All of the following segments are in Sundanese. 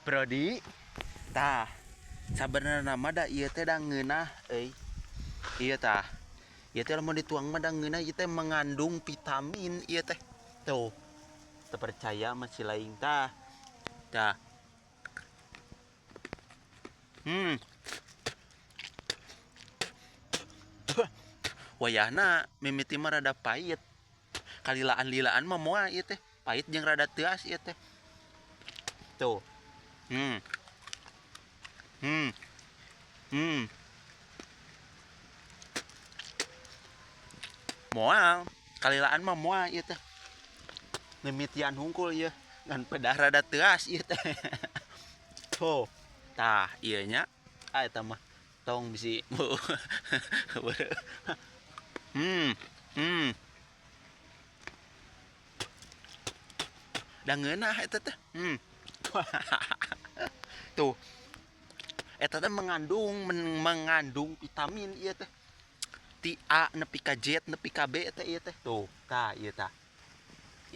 Brodi. Tah, sabenerna mah da ieu teh da ngeunah euy. Ieu tah. Ieu teh lamun dituang mah da ngeunah ieu teh mengandung vitamin ieu teh. Tuh. Teu percaya mah si laing tah. Tah. Wayahna mimiti mah rada pahit. Kalilaan-lilaan mah moal ieu teh. Pahit jeung rada teuas ieu teh. Tuh. Moal, kalilaan mah moal ieu teh. Mimitian hungkul ieu, ngan pedah rada teuas ieu teh. Tuh. Tah, ieu nya. Ah eta mah tong bisi. Da ngeunah eta teh. Tuh. Eta teh mengandung vitamin ieu teh. Ti A nepi ka Z nepi ka B teh ieu teh. Tuh, tah ieu tah.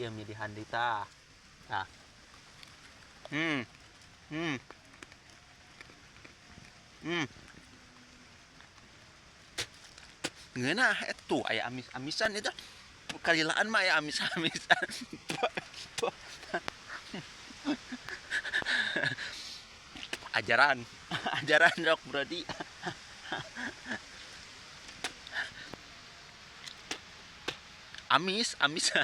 Ieu milihan deui tah. Tah. Ngeunah eta tuh aya amis-amisan eta. Kalilaan mah aya amis-amisan. Ajaran, ajaran rok Brodi. Amis, amis.